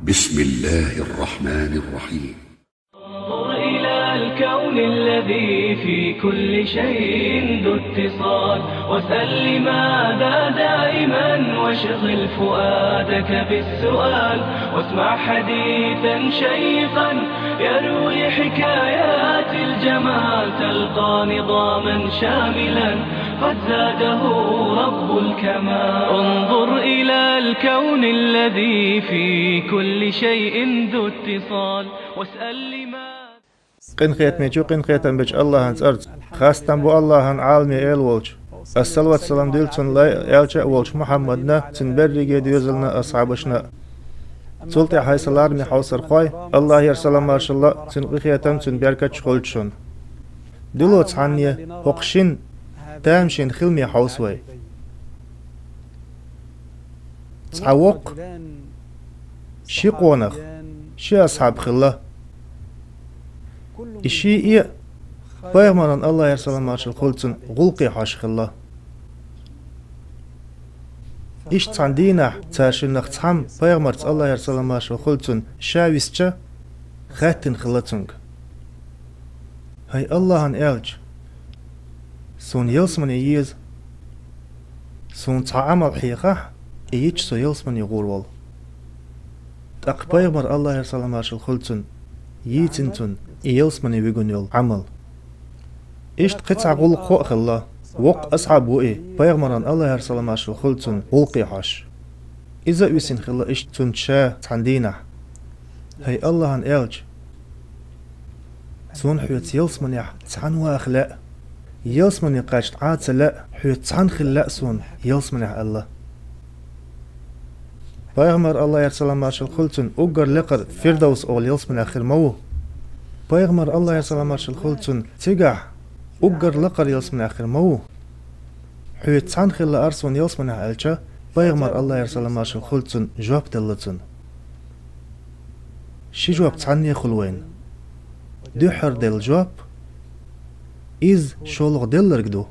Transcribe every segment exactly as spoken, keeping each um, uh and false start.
بسم الله الرحمن الرحيم. انظر إلى الكون الذي في كل شيء ذو اتصال، واسأل لماذا دائما، واشغل فؤادك بالسؤال، واسمع حديثا شيقا يروي حكايات الجمال، تلقى نظاما شاملا قد زاده رب الكمال. انظر إلى الكون الذي في كل شيء ذو اتصال، واسأل لماذا. Къинхетамечу, къинхетам бечу Аллахьан цӀарца. Хастам бу Аллахьан, Ӏаламий Эла волчу. Ас салават-салам дуьллу цунна лай аьлча а волчу Мухьаммадна, цуьнан берриге доьзална, асхьабашна. Цул тӀаьхьа, хьайн сан лараме хьовсархой, Аллахьера салам-маршалла, цуьнан къинхетам, цуьнан беркаташ хуьлда шуна. Дуьллу цхьанне хӀокху шина тамашийна хиламе хьовса вай. Цхьа воккха, ши къонах, ши асхьаб хилла. И шиъ а пайхамаран, Аллахьера салам-маршалла хуьлда цунна, гӀуллакхе хьожуш хилла. Иштта цхьана дийнахь цара шиннах цхьамма пайхамарца, Аллахьера салам-маршалла хуьлда цунна, ша висча, хаьттина хилла цуьнга: «ХӀай Аллахьан аьлча, суна ялсамане еза. Суна цхьа Ӏамал хьехахь, и йича со ялсамане гӀур волу». ТӀаккха пайхамара, Аллахьера салам-маршалла хуьлда цунна, йийцина цунна и ялсамане вигна йолу Ӏамал. Иштта кхин цхьа гӀуллакхо а хилла. Воккха асхьаб ву и, пайхамаран, Аллахьера салам-маршалла хуьлда цунна, гӀуллакхе хьожуш. Иза а висина хилла иштта цуьнца ша цхьана дийнахь: «ХӀай Аллахьан аьлча, суна хьоьца ялсаманехь цхьаьна ваха лаьа, ялсамане кхача Ӏа ца лаьа, хьоьца цхьаьна хила лаьа суна ялсаманехь», — аьлла. Пайхамара, Аллахьера салам-маршалла хуьлда цунна, уггар лекхара Фирдавс олу ялсаманехь хир ма ву. Пайхамара, Аллахьера салам-маршалла хуьлда цунна, цигахь уггар лакхара ялсаманехь хир ма ву. Хьоьца цхьаьна хила лаьара суна ялсаманехь аьлча, пайхамара, Аллахьера салам-маршалла хуьлда цунна, жоп делла цунна. Ши жоп цхьанне хуьлу вайна. Дуьххьара делла жоп, иза шолгӀа делларг ду.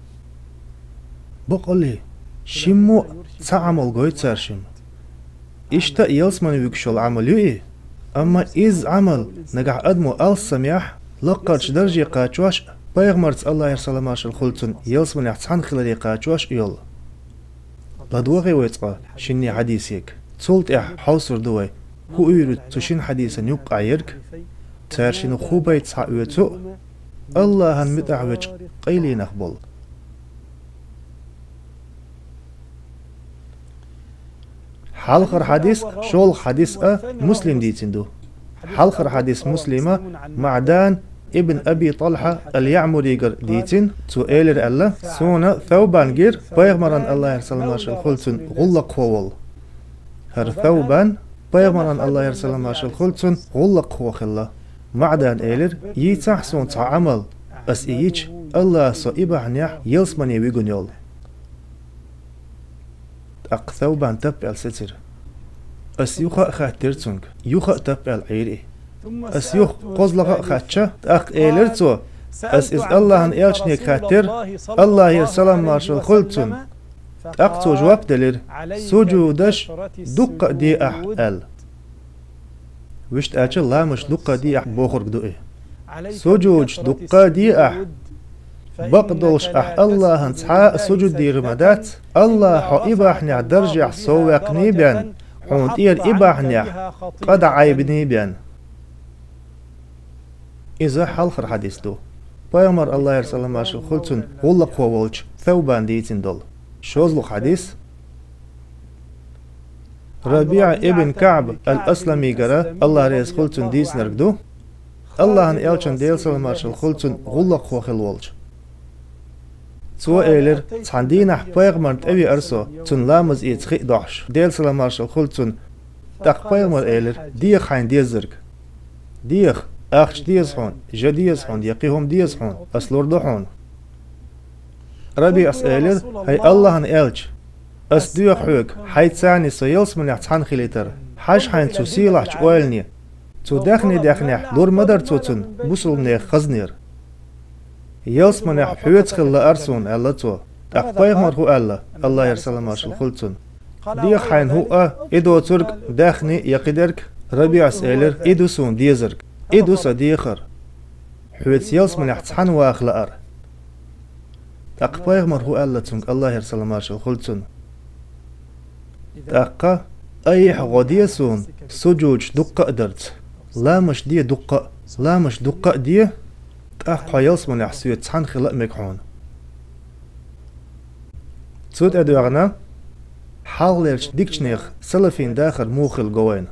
Баккъалла, шиммо а цхьа Ӏамал гой цара шимма. Иштта а ялсамане вуьгуш йолу Ӏамал ю и, амма изза Ӏамал нагахь адамо алссамехь, лакхарчу дарже кхачош а, пайхамарца, Аллахьера салам-маршалла хуьлда цунна, ялсаманехь цхьаьна хиларе кхачош а йолу. ЛадогӀий вай цкъа шинне хьадисега. Цул тӀаьхьа хьовсур ду вай, хӀу уьйр ю цу шина хьадисан юккъехь ерг, цара шиннах хӀу байта схьаоьцу а, Аллахьан муьтӀахь верг къайленах болу. Хьалхара хьадис а, шолгӀа хьадис а Муслима дийцина ду. Хьалхара хьадис Муслима МаӀдан ибн Аби ТӀалхьа ал-ЯӀмуригара дийцина, цо элира аьлла: «Суна Саубан гира пайхамаран, Аллахьера салам-маршалла хуьлда цунна, гӀуллакхо волу». ХӀара Саубан пайхамаран, Аллахьера салам-маршалла хуьлда цунна, гӀуллакхо хилла. МаӀдана элира: «Йийцахьа суна цхьа Ӏамал, ас и йича, Аллаха со и бахьанехь ялсамане вигна йолу». ТӀаккха Саубан таппаьлла сецира. Ас юха а хаьттира цуьнга, юха а таппаьлла Ӏийра и. Ас юха кхозлагӀа а хаьттича, тӀаккха элира цо: «Ас иза Аллахьан элчанега хаьттира, Аллахьера салам-маршалла хуьлда цунна. ТӀаккха цо жоп делира: „Суджудаш дуккха а де ахь“, – аьлла». Вуьшта аьлча, ламазаш дуккха а де ахь бохург ду и. Суджудаш дуккха а де ахь. Бакъдолуш ахь Аллахьан цхьа а суджуд дийр ма дац, Аллаха хьо и бахьанехь даржехь совваьккхина бен, хьуна тӀера и бахьанехь къа дӀаӀайбина бен. Иза хьалхара хьадис ду. Пайхамар, Аллахьера салам-маршалла хуьлда цунна, гӀуллакхо волчу Саубан дийцина долу. ШолгӀа хьадис РабиӀа ибн КаӀб ал-Асламигара, Аллах реза хуьлда цунна, дийцинарг ду, Аллахьан элчан, Делан салам-маршалла хуьлда цунна, гӀуллакхо хилла волчу. Цо элира: «Цхьана дийнахь пайхамарна тӀевеара со, цунна ламаз эца хи а дохьуш, Делан салам-маршалла хуьлда цунна». ТӀаккха пайхамара элира: «Деха хьайна дезарг. Деха, ахча деза хьуна, жа деза хьуна, я кхин хӀума деза хьуна, ас лур ду хьуна». РабиӀас элира: «ХӀай Аллахьан элча, ас доьху хьоьга, хьайца цхьаьна со ялсаманехь цхьаьна хилийтар. Хьажа хьайна цу сийлахьчу ойлане. Цу даьхни даьхнехь лур ма дара цо цунна бусалба нехан хазнера. Ялсаманехь хьоьца хила лаьара суна», – аьлла цо. ТӀаккха пайхамара хӀу аьлла, Аллахьера салам-маршалла хуьлда цунна: «Деха хьайна хӀуъа, и доцург, даьхни я кхидерг, Рабиъас элира: «И ду суна дезарг, и ду сан дехар, хьоьца ялсаманехь цхьаьна ваха лаар». ТӀаккха пайхамара хӀу аьлла цуьнга, АллахӀера салам-маршалла хуьлда цунна: «ТӀаккха айхьа гӀо де суна сужудаш дуккха а дарца. Ламазаш де дуккха а, ламазаш дуккха а де, тӀаккха хьо ялсаманехь соьца цхьаьна хила а мега хьуна». Цу тӀедоьгӀна хьалхалерчу дикачу нехан, салафийн дахар муха хилла го вайна.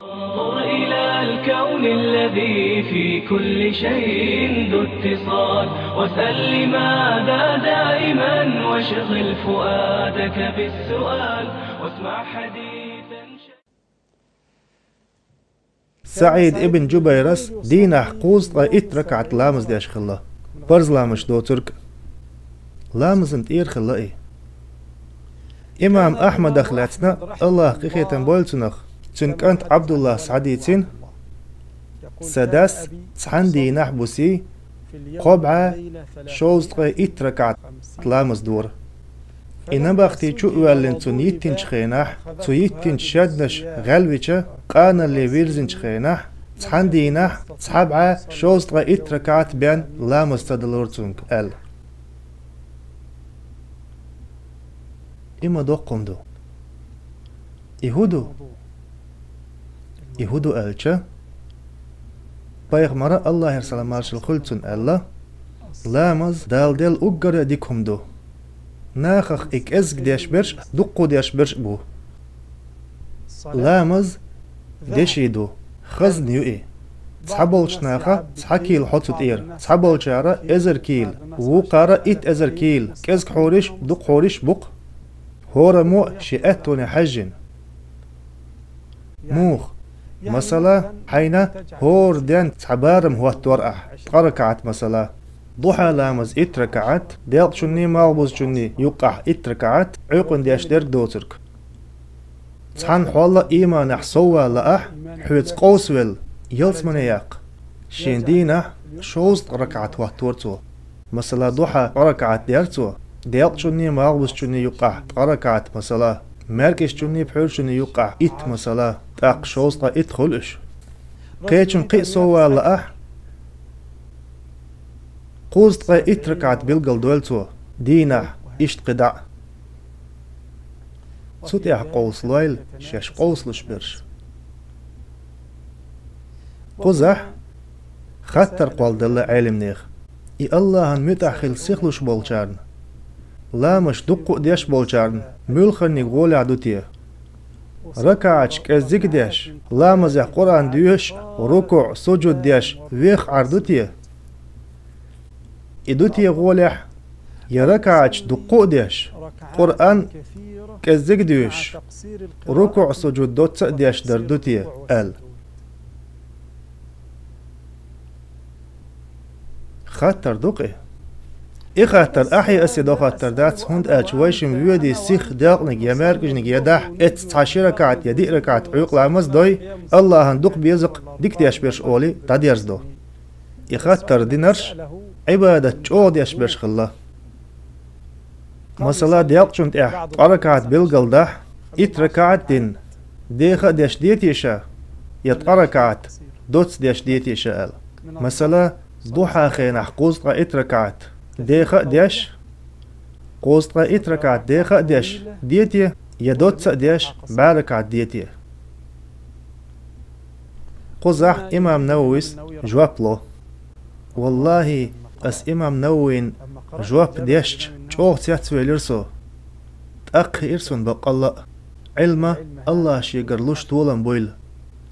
انظر إلى الكون الذي في كل شيء ذو اتصال، واسأل لماذا دائما، واشغل فؤادك بالسؤال، واسمع حديثا. СаӀид ибн Джубайрас дийнахь кхузткъе итт ракаӀат ламаз деш хилла, парз ламазаш доцург а. Ламазан тӀера хилла и. Имам Ахьмадах лаьцна, АллахӀ къинхетам бойла цунах, цуьнан кӀанта Ӏабдуллас хьадийцина: «Сан дас цхьана дийнахь, бусий, кхо бӀе шовзткъе итт ракаӀат ламаз дора. И набахти чу а воьллина цунна йиттинчу хенахь, цу йиттинчу шеднаш гӀелвича, къаналле вирзинчу хенахь, цхьана дийнахь цхьа бӀе шовзткъе итт ракаӀат бен ламаз ца далора цуьнга», — аьлла. И ма доккха хӀума ду. И хӀун ду? И хӀун ду аьлча, пайхамара, АллахӀера салам-маршалла хуьлда цунна, аьлла: «Ламаз Дала делла уггар а дика хӀума ду. Нахах и кӀезиг деш берш а, дуккха деш берш а бу. Ламаз деши ду, хазна ю и. Цхьаболчу наха цхьа кийла хьо цу тӀера, цхьаболчара эзар кийла, вукхара итт эзар кийла, кӀезиг хьуриш а, дукха хьуриш а бу-кх. ХӀораммо а шен аьттоне хьаьжжина». Муха? Масала, хьайна хӀора денна цхьа барам хӀоттор ахь, ткъа ракаӀат, масала. Духьа ламаз итт ракаӀат, делкъачунний, малхбузачунний юккъахь итт ракаӀат, Ӏуьйкъана деш дерг доцург. Цхьана хьолла а ийманехь соввала ахь, хьоьца къовсавелла, ялсамане яккха. Шен дийнахь шовзткъа ракаӀат хӀоттора цо. Масала, духьа ткъа ракаӀат дера цо, делкъачунний, малхбузачунний юккъахь ткъа ракаӀат, масала, маьркӀажчунний, пхьуьйрачунний юккъахь итт, масала, тӀаккха шовзткъа итт хуьлу уьш. Кхечун кхин а соввала ахь, кхузткъе итт ракаӀат билгалдойла цо дийнахь, иштта кхидӀа а. Цу тӀехь къовсалойла шаьш къовсалуш берш. Кхузахь хаттар кхолладелла Ӏеламнехан: и АллахӀан муьтӀахь хила сихлуш болчарна, ламазаш дуккха а деш болчарна муьлханиг гӀолехь ду те? РакаӀаташ кӀеззиг а деш, ламазехь Къуръан доьшуш а, рукуӀ, сужуд деш, веххьар ду те? И ду те гӀолехь, я ракаӀаташ дуккха а деш, Къуръан кӀеззиг а доьшуш, рукуӀ, сужуд доцца а деш дар ду те? — аьлла. Хаттар ду-кх и. И хаттар ахье асе до хаттар дац, хӀунда аьлча вай шимма воьдий сиха делкъаниг я маьркӀажниг я дахь, эцца цхьа ши ракаӀат я диъ ракаӀат Ӏуьйкъа ламаз дой, АллахӀан дукха беза-кх дика деш берш олий, дӀадерзадо. И хаттар динарш Ӏибадат чӀогӀа деш берш хилла. Масала, делкъачунна тӀехь ткъа ракаӀат билгалдахь, итт ракаӀат дина, деха а деш де те ша, я ткъа ракаӀат доцца деш де те ша аьлла. Масала, духьа хенахь кхузткъе итт ракаӀат деха а деш, кхузткъе итт ракаӀат деха а деш де те, я доцца а деш, бӀе ракаӀат де те? Кхузахь имам Нававис жоп ло. Валлахьи, ас имам Нававин жоп дешча, чӀогӀа цецвелира со. ТӀаккха хиира суна баккъалла а: Ӏилма АллахӀ шегара луш толам буйла,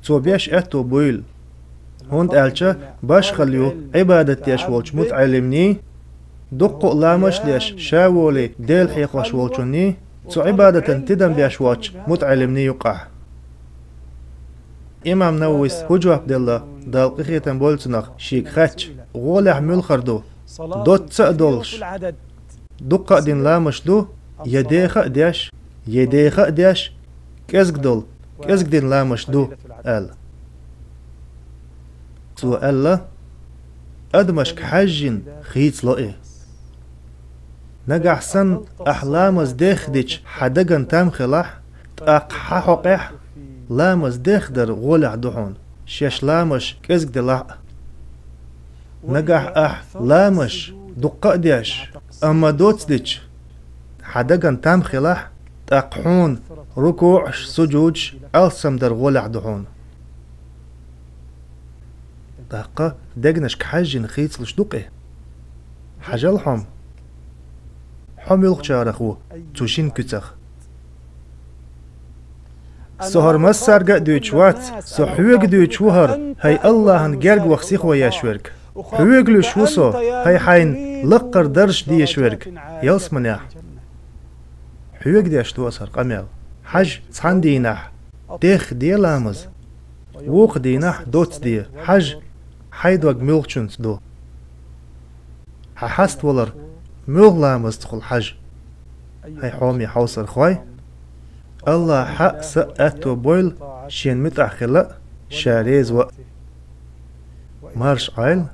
Цо беш аьтто буйла. ХӀунда аьлча башхалла ю Ӏибадат деш волчу мутаӀеллимний, дуккха а ламазаш деш, ша волий Дела хьехош волчунний, цу Ӏибадатан тидам беш воцчу мутаӀеллимний юккъахь. Имам Нававис хӀун жоп делла, Дала къинхетам бойла цунах, шега хаьттича: гӀолехь муьлхар ду, доцца а долуш, дуккха а дина ламазаш ду, я деха а деш, я деха а деш, кӀезиг долу, кӀезиг дина ламазаш ду, аьлла. Цо аьлла: адамашка хьаьжжина хийцало и. Нагахь санна ахь ламаз дехха дича хьан даган там хилахь, тӀаккха хьан хьокъехь Ламаз дехдар гӀолехь ду хьуна, шаьш ламазаш кӀезиг делахь а. Нагахь ахь ламазаш дуккха а деш, амма доцца дича, хьан дагна там хилахь, тӀаккха хьуна рукуӀаш, сужудаш алсамдар гӀолехь ду хьуна. ТӀаккха дегнашка хьаьжжина хийцалуш ду-кх и. Хьажал хьо-м. Хьо муьлхачарах ву цу шин куьцах? Со хӀара массаьрга а дуьйцуш вац, со хьоьга дуьйцуш ву хӀара, хӀай АллахӀан герга ваха сихо еш верг. Хьоьга луьйш ву со, хӀай хьайна лаккхара даржаш дезаш верг, ялсаманехь. Хьоьга деш ду аса хӀара къамел. Хьажа цхьана дийнахь, дехха де ламаз, вукху дийнахь доцца де, хьажа, хьайн дог муьлххачуьнца ду. Хьан хьаставалар муьлха ламазца хуьлу хьажа? ХӀай хьоме хьовсархой, АллахӀа хьан а, сан а аьтто бойла Шена муьтӀахь хила а, Ша реза ван а. Марша Ӏойла,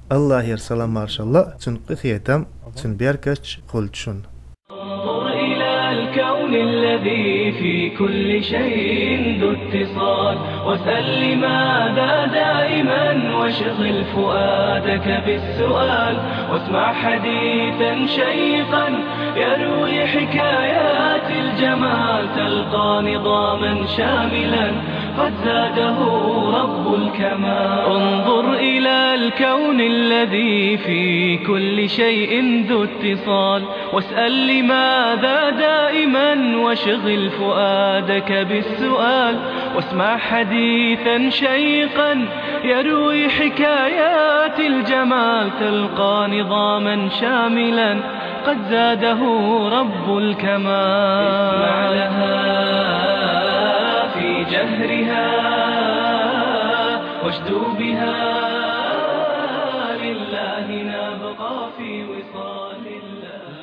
АллахӀера салам-маршалла а, Цуьнан къинхетам а, Цуьнан беркаташ а хуьлда шуна. انظر إلى الكون الذي في كل شيء ذو اتصال، واسأل لماذا دائما، واشغل فؤادك بالسؤال، واسمع حديثا شيقا يروي حكايات الجمال، تلقى نظاما شاملا قد زاده رب الكمال. انظر إلى الكون الذي في كل شيء ذو اتصال، واسأل لماذا دائما، واشغل فؤادك بالسؤال، واسمع حديثا شيقا يروي حكايات الجمال، تلقى نظاما شاملا قد زاده رب الكمال. اسمع لها في جهرها، واشدو بها، لله نبقى في وصال الله.